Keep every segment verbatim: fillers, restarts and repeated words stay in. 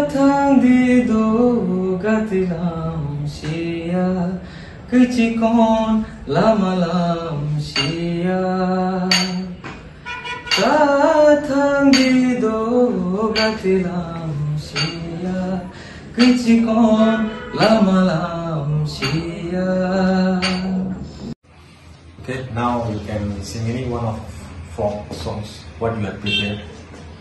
Thang di do gati lam siya, kichikon lama lam siya. Ka thang di do gati lam siya, kichikon lama lam siya. Okay, now you can sing any one of folk songs what you have prepared.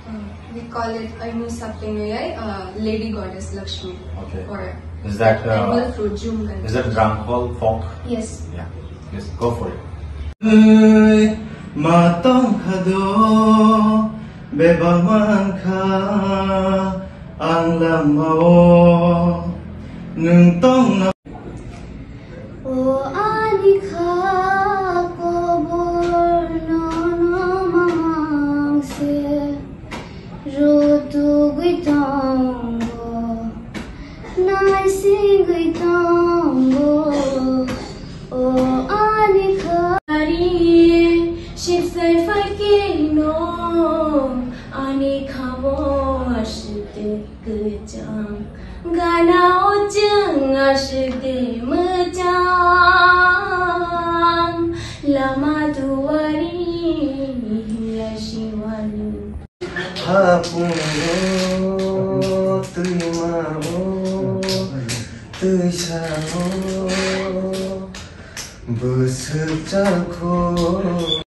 Uh, we call it Ainu Saptengayai, uh, Lady Goddess Lakshmi. Okay. For Is that, uh, animal fruit, Jhumkan. Is that Rangkhol folk? Yes. Yeah. Yes, go for it. Oi, ma tong kha do, bebak man kha, ang lama o, nwng tong na. O ani kha kobor nono mamang se rotugwi tongo, naisingwi tongo. O ani kha ari sipsai phaikhe no ani khabo aswk de kwchang, gana o chwng aswk de mwchang, lama duari hinlai siwani. Hapungo twimao twisao bwswk chakho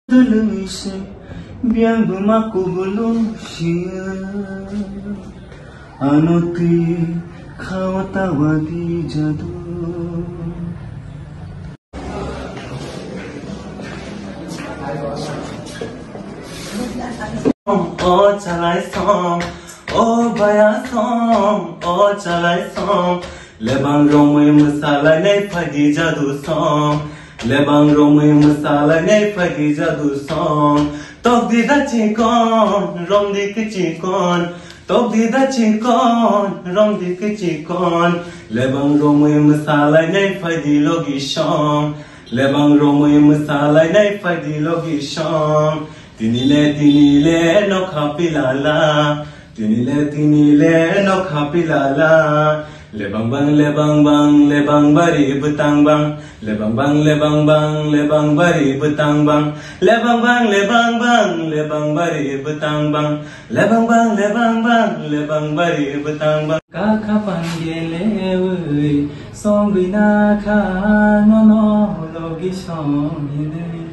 dwlwi se biyang bwma kubulung siya. Ano twi khawa tawa di jadu. O chalai song, o baya song, o chalai song. Lebang romwi mwsalainai phaidi jadu song. Lebang romwi mwsalainai phaidi jadu song. Tokdi da chikon, romdi kichikon. Tokdi da chikon, romdi kichikon. Lebang romwi mwsalainai phaidi logi song. Lebang romwi mwsalainai phaidi logi song. Tini le, tini le, nokha pilala. Tini le, tini le, nokha pilala. Lebang bang, lebang bang, lebang bari bwtang bang. Lebang bang, lebang bang, lebang bari bwtang bang. Lebang bang, lebang bang, lebang bari bwtang bang. Lebang bang, lebang bang, lebang bari bwtang bang. Kakha pan gelewi, songwi nakha nono logi song hinwi.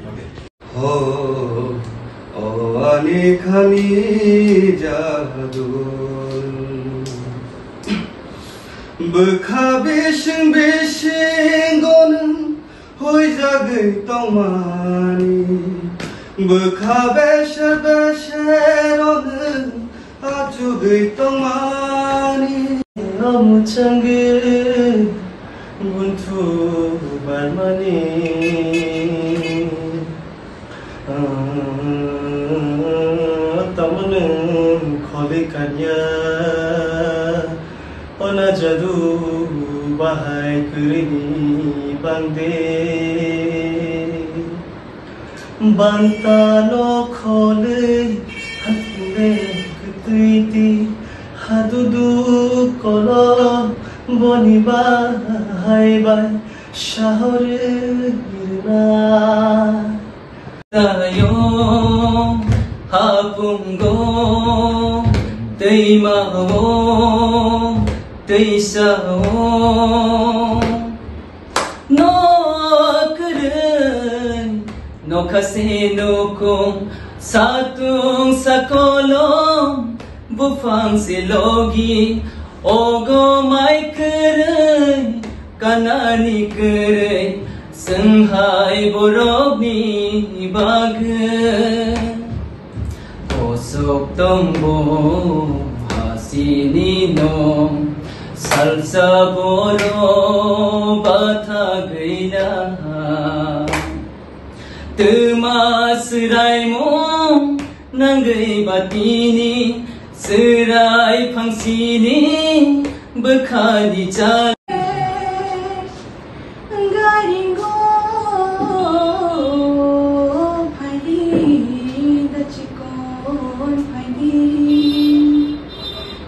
Ho, o ani khani jadu. Bwkha bising bisingo nwng huijagwi tongmani. Bwkha beser beser o nwng achugwi tongmani. Omo changwi bunthu barmani. Tamo nwng kholi kanya, ona jadu bahai kwrwini bangde. Banta no kholi hathide kwtwi ti hadudu kolo boni bahai bai sahori rwna. Tayo hapungo, twimao, twisao, no kwrwi, nokha se nukhung, satung sakolom, buphang se logi, ogo mai kwrwi, kanani kwrwi, Swnghai borokni bagwi kosok tongbo hasini no salsa borok bathagwi na. Twma swraimung nangwi batini swrai phangsini bwkhani cha. Garingo phaidi, da chikon phaidi,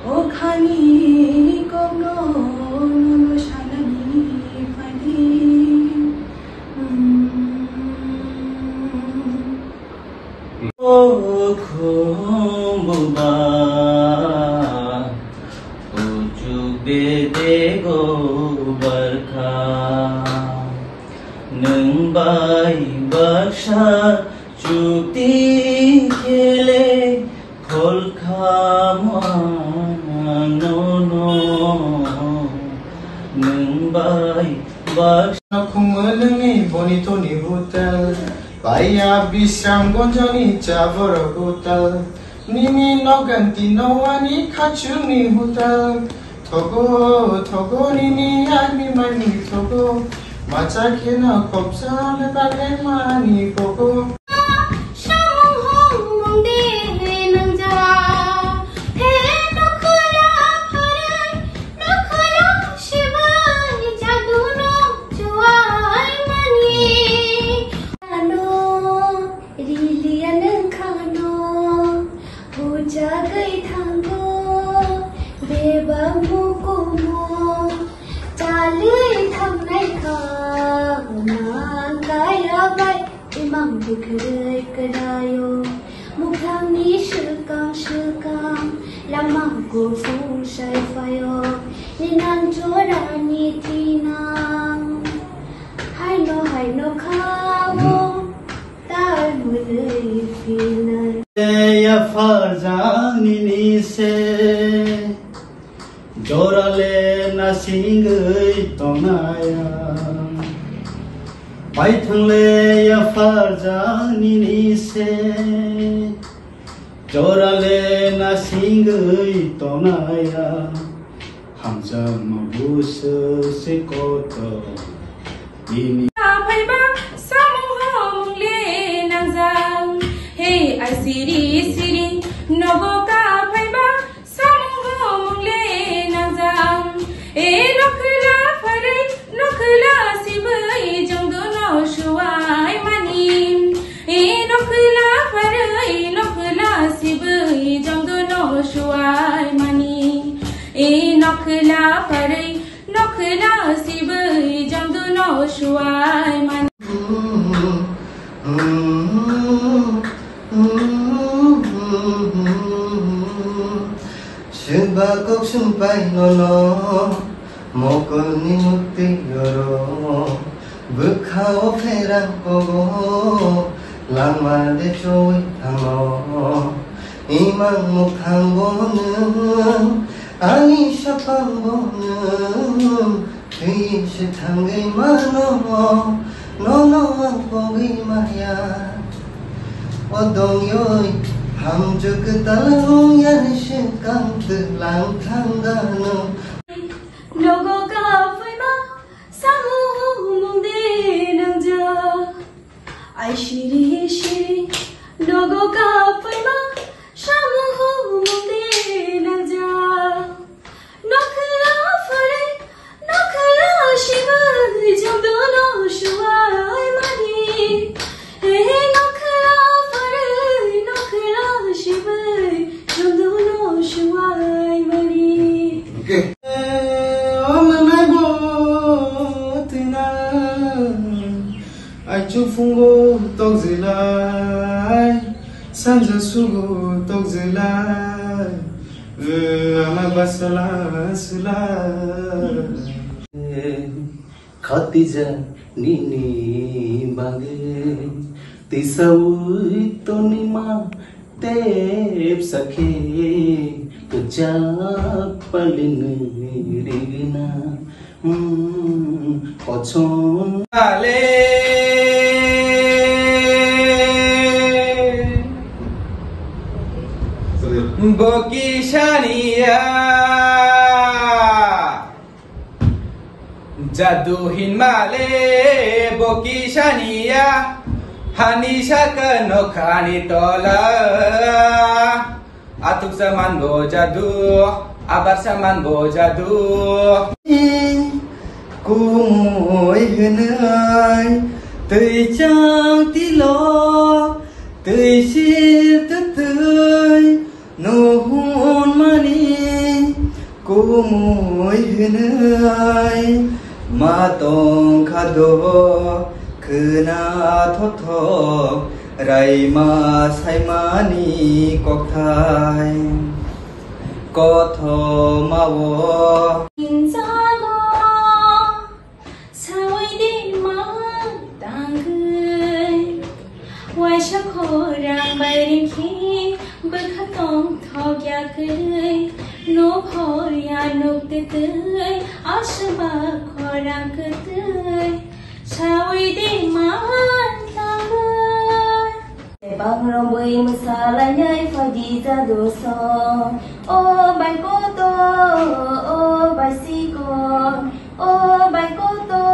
o khani. Dego barkha, nwng bai baksa chukti khele, kholkhamo ang nono, nwng bai baksa. Khumui lwngni boni toni hotel, paiya Bisramganjni cha borok hotel. Nini noganti nowani khachukni hotel. Thogo, thogo nini yakni mani thogo. Macha kheno khopsa bebak lengmani kogo. Samung hongmung de nangjak. He nokhla pharwi, nokhla sibai, jaduno chuai mani. Ano Riliya nwng khano, hujagwi thango, bebak mukumo, chalwi thangnai kha, mang kaya bai, imang bwkhwrwi kwnaio, mukhangni swkang swkang, lama kuphung sai phaio, ninang jorani tinang, haino haino khao. Yapharjak nini se, jorale nasingwi tongnaya. Paithangle yapharjak nini se, jorale nasingwi tongnaya. Hamjakma busu se kotor nini. Phaiba samung homung le nangjak. Hey, ai siri siri, nogo ka phaiba samung homung le nangjak. E nokhla pharwi, nokhla sibwi, jongdo no suai mani. E nokhla pharwi, nokhla sibwi, jongdo no suai mani. E nokhla pharwi, nokhla sibwi, jongdo no suai mani. Swngba kok swngpai nono, mokolni mukti oro. Bwkha o pherang kogo, lama de choi thango. Imang mukhang bo nwng, ani sapang bo nwng, twi se thangwi mano, nono ang pogwi maya. O dongyoi, hamjwk kwtal wng yani se kang twlang thangano. Nogo ka phaima, samung mung de nangjak. Ai siri siri, nogo ka phaima, samung mung de nangjak. Nokhla pharwi, nokhla sibwi, jongdo no suai mani. He nokhla pharwi, nokhla sibwi, jongdo no suai mani. Okay. O mwnai bo twina, aichu phungo tokjilai, sanja sugo tokjilai, ama basala sila. Khatija nini bagwi tisaui tonima tep sakhe kwchak palini rigna, hmm, kochon. Ale Bokisania. Jadu hinmale bokisania, hani saka nokhani tola. Atuk saman bo jadu, abar saman bo jadu. Kumui hinai, tui chang tilo, tui sir tutui. Nuhun mani kumui hinui ma tong kha do khwna thothok raima saimani kokthai. Kothoma o. Injago, sawi di ma tangwi. Waisa khorang bai ringkhi, bwkha tong thok ya kwrwi. Nuk hor ya nuk twtwi, aswba khorang kwtwi. Sawi di man tangwi. Tebang romwi mwsalainai phaidi jadu song. O bai koto, o bai sikon, o bai koto,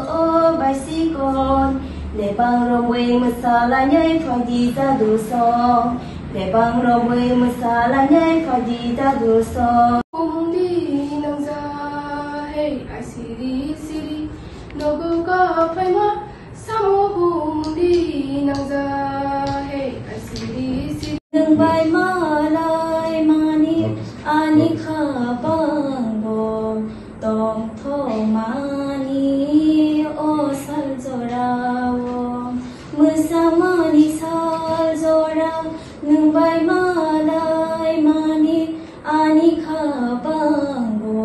o bai sikon. Tebang romwi mwsalainai phaidi jadu song. Tebang romwi mwsalainai phaidi jadu song. Umdi nangja, hey, asiri siri. Nogo ka phaima, samo bumdi nangja, hey, asiri siri. Nwng bai malai mani ani khabang bo tongthok mani o sal jorao. Mwsakmani sal jora nwng bai malai mani ani khabang bo.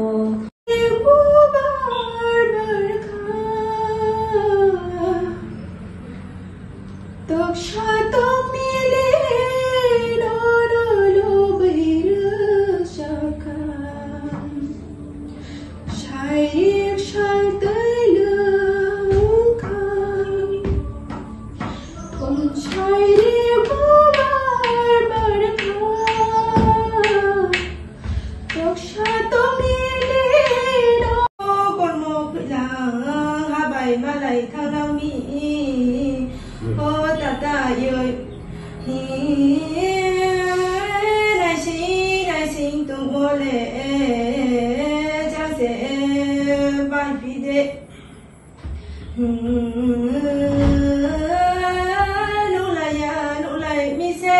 Toksa tokmili no no no beirwsakha. Shairik shal twi lwngkha. Om shairik bubar barkha. Toksa tokmili no. Kormo khwilang habai malai khanglang mi. O tata yoi. Hi, naising, naising tongmo le, jang se, bai phi de. Hmm, nulai ya, nulai mi se,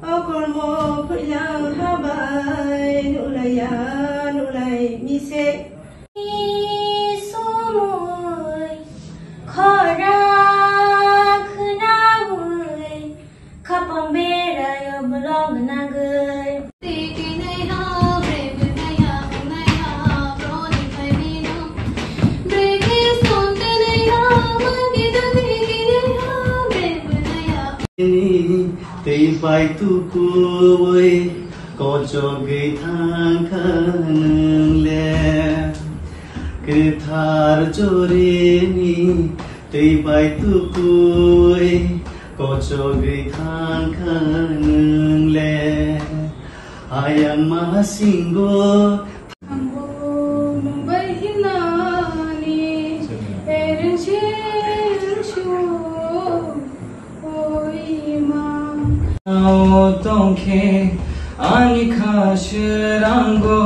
o kormo khwilang habai, nulai ya, nulai mi se. Somoi khora khnaui khapang beraio bolong nangoi. Tei bai tukuwi kochogwi thangkha nwng le. Kwthar jorini tei bai tukuwi kochogwi thangkha nwng le. Ayang masingo. Ang bo nwng bai hinani ereng cheng chu. Oima. Nao tongkhe ani kha srango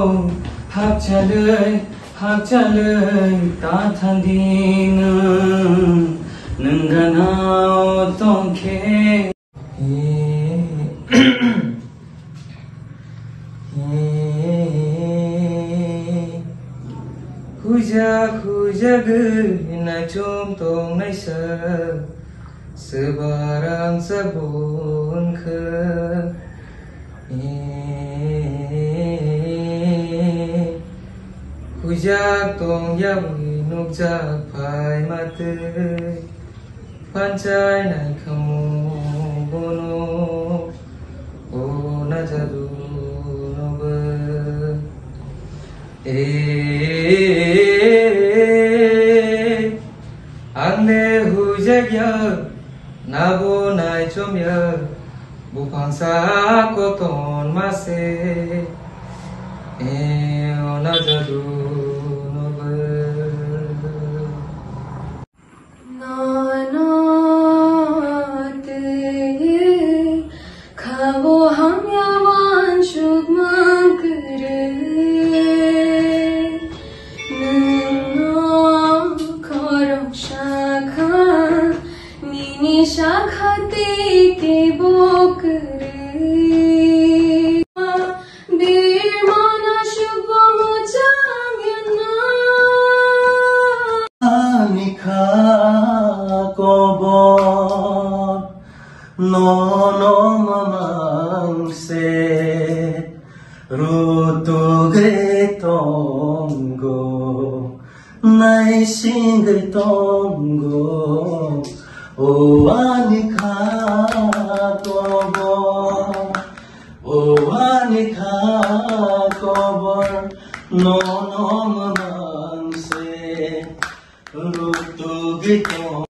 hakchalwi, hakchalwi ta thandi nwng, nwng ganao tongkhe. Hujak, hujagwi naichom tongnaisa. Swbarang sabun khe, hujak tong yawi nukjak phai matwi, panchai nai khamu bono, o najadu nobo. E, ang de hujak ya, nabo naichom ya, buphang sa koton mase, e, o najadu nobo. Nono twi khabo hamya wansukma kwrwi. Nwngno khorok sakha, nini sakha tei teibo kwrwi. Birmana sukbo muchang ya. Tongo, naisingwi tongo, o ani kha kobor, o ani kha kobor, nono mwmang se rutugwi tong.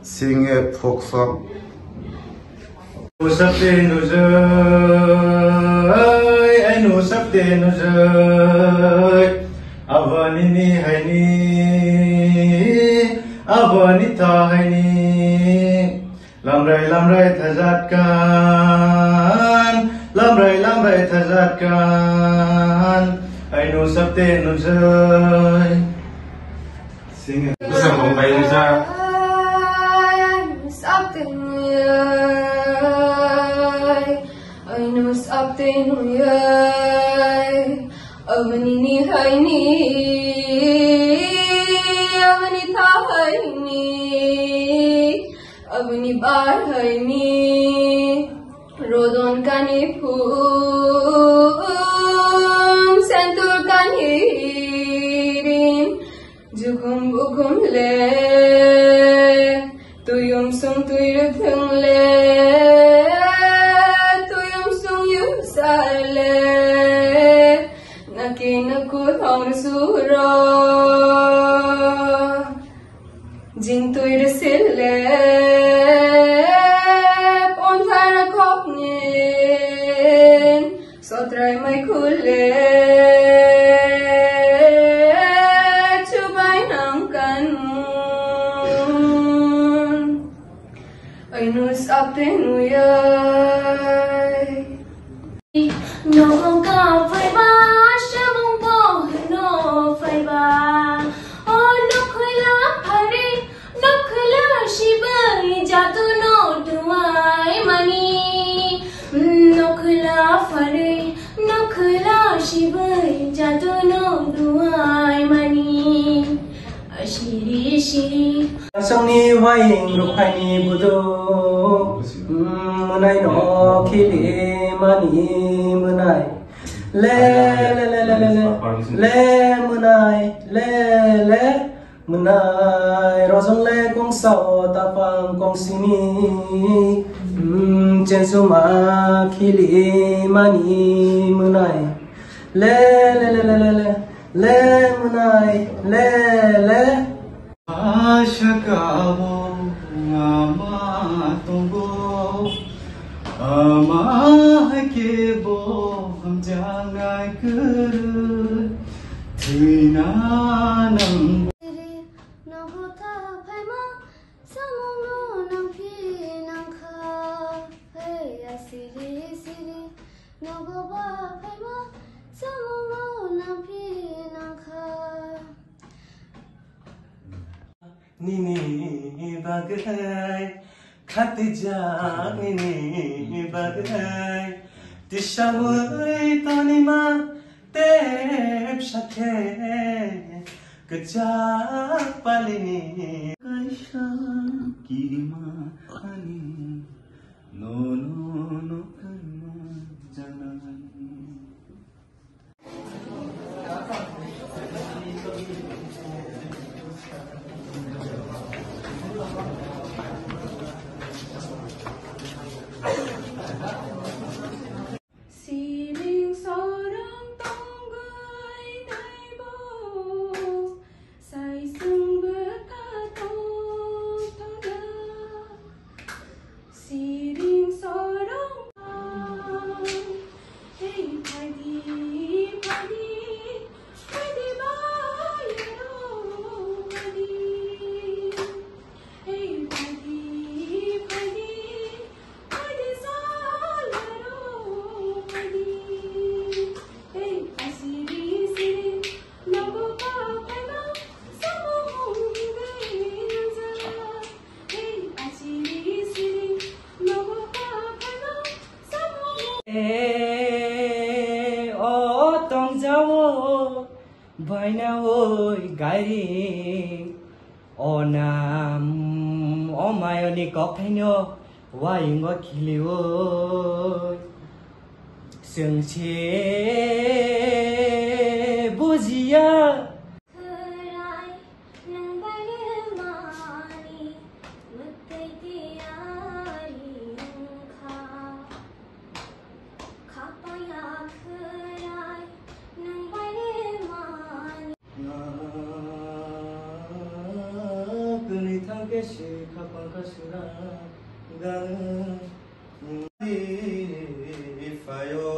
Sing a folk song. Nusapte nujai, ai nusapte nujai. Abani ni haini, abani ta haini. Lamrai lamrai thajat kan, lamrai lamrai thajat kan. Ai nusapte nujai. Sing. Bisa mong pai nujai. Ai nusapte nujai. Ai nusapte nujai. Abani ni haini, abani ta haini. Aboni bar haini, rodon kani phum, sentur kani rin, jukhum bukhum le, tuyum sung tuirwthwng le, tuyum sung yusar le, naki naku thong suro. Jingtwi rwsil le, ponthara khokni, sotrai mai khul le, chubai nang kanmun. Ainus apte nuyai. Nogo ka phaiba, samung bo hwno phaiba. O nokhwla phari, nokhwla sibai, jadu no duai mani. Nokhwla phari, nokhwla sibai, jadu no duai mani. Siri siri. Asongni waing rukhaini budu, mm, mwnai no khili mani mwnai. Le, le, le, mwnai, le, le, mwnai. Rojong le kongsa o tapang kongsini, mm, chensuma khili mani mwnai. Le, le, le, le, le, le. Le mwnai, le, le. Asha kabo ama tongo, ama hai kebo hamjangai kwrwi, thwina nang. Nogo ta phaima, samungo nang phi nang kha. Hey, asiri siri, nogo ba phaima, samungo nang phi nang kha. Nini bagwi khatijak nini bagwi tisawi tonima tepsa khe kwchak palini kaisa kirima ani nono no khaima janai. Siring sorong tongwi naibo, saisung bwkha tongthokna. Siring sorong. Hey, phaidi, phaidi, phaidi bayaro, phaidi. Hey, phaidi, phaidi, phaidi sayaro, phaidi. Hey, asiri siri, nogo ka phaima, samung hungwi nangja. E, o tongjao baina oi gairing, o nam, o mayoni kokthaino waingo khilioi. Chwng se bujiya. Khwrai nwng bai le mani mwtai tiyari wngkha. Khapaya khwrai nwng bai le mani. Kwnwi thang khe se khapang kha sura gana. Phaio,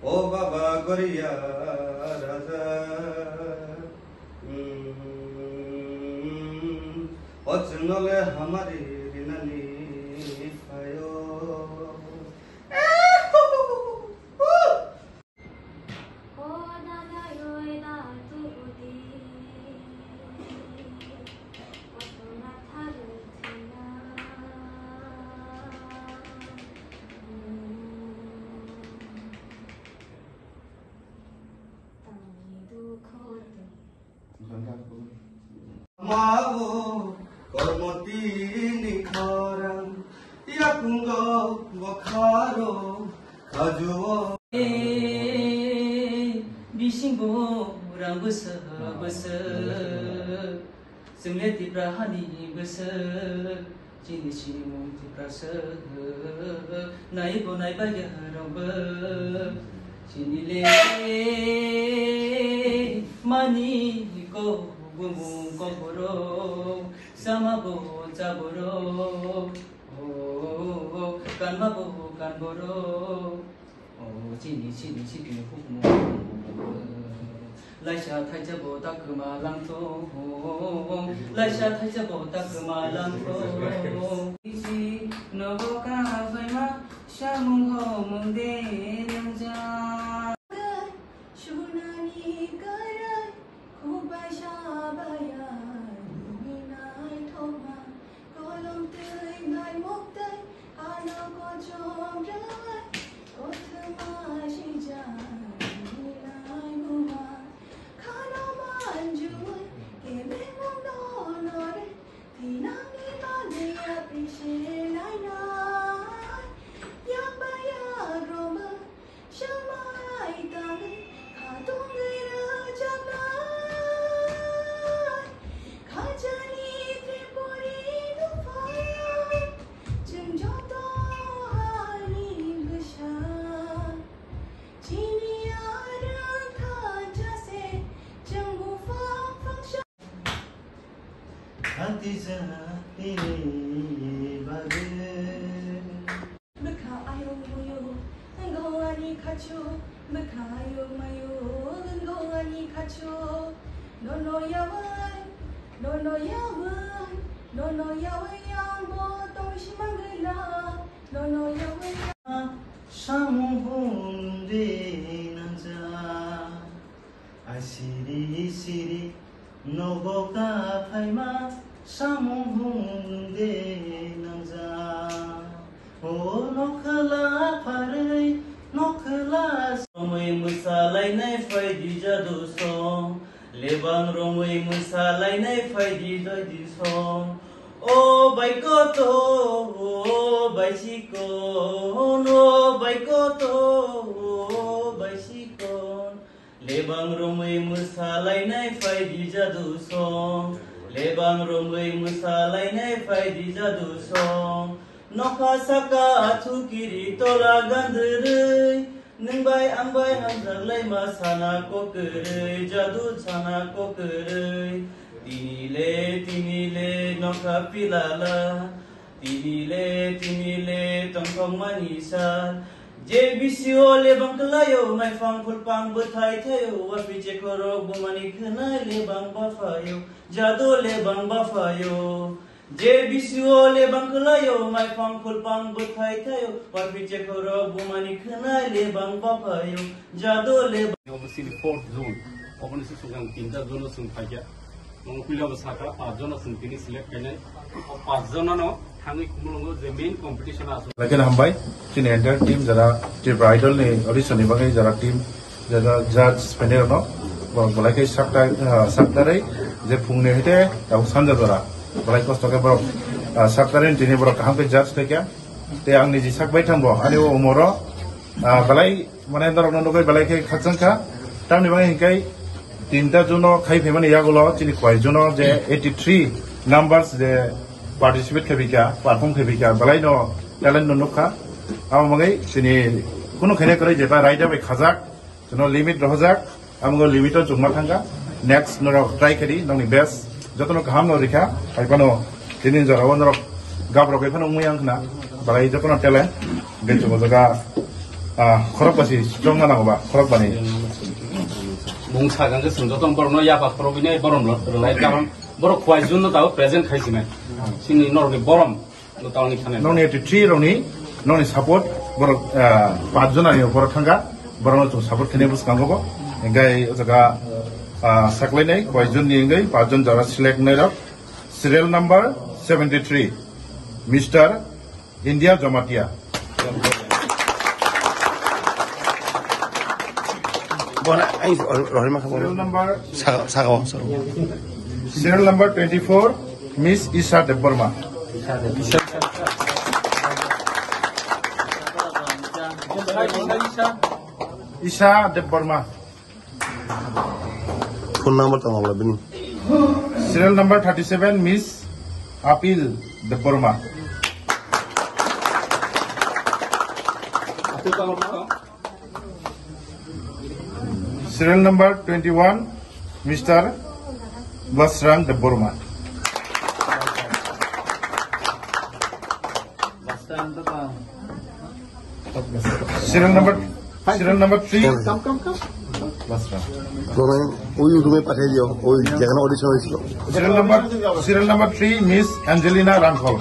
o baba Goria raja, mm, o chwngle hamari rinani phaio. O dada, oi da, tu di. Koto na tharwi thwina. Tangni dukho twi. Mabo kormoti ni khorang, yakungo bokharo khajuo. Bisingo rang bwswk bwswk, chwngle Tipra hani bwswk. Chini sinimung Tiprasa, naibo naibaiya rokbo. Chini le mani ko bumung ko borok, sama bo cha borok, o, kanma bo kan borok. O chini, chini, chini hukumu. Laisa thaisa bo ta kwma langthung. Laisa thaisa bo ta kwma langthung. Isi nogo ka phaima samung homung de nangja. Sunani karai, khubai sabaya, nini naithokma. Kolom twi bai mok twi, ano kochom rai, kothoma sijak, nini naiguma. Khano manjui, kebengmung dono re, thinangni bagwi apri se nainai. Yak ba yak roma, Samai tangwi khatungwi rwjaknai. Khajani Tripuri dopha, chwng joto hani bwsa. Chini arang thansa se, chwng buphang phangsa. Hati jani bagwi. Bwkha ayung muyung, wngkha ani khachu. Bwkha ayung mayung, wngkha ani khachu. Nono yaui, nono yaui, nono yaui yang bo tong simang gila. Nono yaui. Samung hum de nangja. Ai siri siri nogo ka phaima samung hum de nangja. O nokhla pharwi nokhla romwi mwsalainai phaidi jadu song. Lebang romwi mwsalainai phaidi jadu song. O bai koto, o bai sikon, o bai koto, o bai sikon. Lebang romwi mwsalainai phaidi jadu song. Lebang romwi mwsalainai phaidi jadu song. Nokha saka athukiri tola gandrwi. Nwng bai ang bai hamjak laima sana kokwrwi, jadu sana kokwrwi. Tini le, tini le nokha pilala. Tini le, tini le tongthokmani sal. Je bisi o lebang kwlaio, maiphang phulphang bwthai thaio, wapi chekhorok bumani khwnai lebang baphaio, jadu lebang baphaio. Je bisi o lebang kwlaio, maiphang phulphang bwthai thaio, wapi chekhorok bumani khwnai lebang baphaio, jadu lebang. Obviously fourth zone, oboni se sukang tinta zone o chwng phaikha. Omo puila bo saka, pach jona chwng tini select khainai. O pach jona no thangwi khumulwngo je main competition aswk. Belai kheno hambai, chini entire team jara Tripura Idol ni audition ni bagwi jara team, jara judge panel no, bo belai khe sakta, ah, saktarwi je phungni hete tabuk sanja jora belai kosto khe borok, ah, saktarwi tini borok kaham khe judge khaikha. Tei ang niji sak bai thangbo, ani o umoro Ah, belai, mane norokno nugwi belai khe khakchangkha. Tamni bagwi hinkhai tinta juno khai phaimani yagulo chini koi juno je eighty three numbers je participate khaibikha, perform khaibikha, belaino talent no nukha. Amo bagwi chini kunu khaina kwrwi jeta raida bai khajak, chwngno limit rohorjak. Amo limit o chukma thangkha. Next norok try khaidi, nokni best. Jotono kaham no rikha, hai phano tini jora o norok gabrok hai phano wngwi ang khna. Balai jotono talent. Ge chukma jaga, ah, khorok basi chongma nango ba, khorok bani. Mung sagang ke sung jotono borok no yapa khorok bini borom lo, lai karon borok khwai jun no tao present khai sinai. Sini norok ni borom. Nokni eighty three rokni, nokni support, borok, ah, panch jona ni borok thangkha, borokno chwng support khainai bwskango bo. Hinkhe o jaga, ah, saklainai, koi jon ni wngwi panch jon jora select wngnai rok. Serial number seventy three, Mister India Jamatia. Bona, ai, rohima kha bona. Serial number, sa-, saga, saga. Serial number twenty four, Miss Isha Debbarma. Isha Debbarma. Phone number tong abla bini. Serial number thirty seven, Miss Apil Debbarma. Serial number twenty one, Mister Basrang Debbarma. Serial number, serial number three. Come, come, come. Basrang. Rohing, ui, ui, ui, pakai dia. Ui, jangan audition itu. Serial number, serial number three, Miss Angelina Rangkol.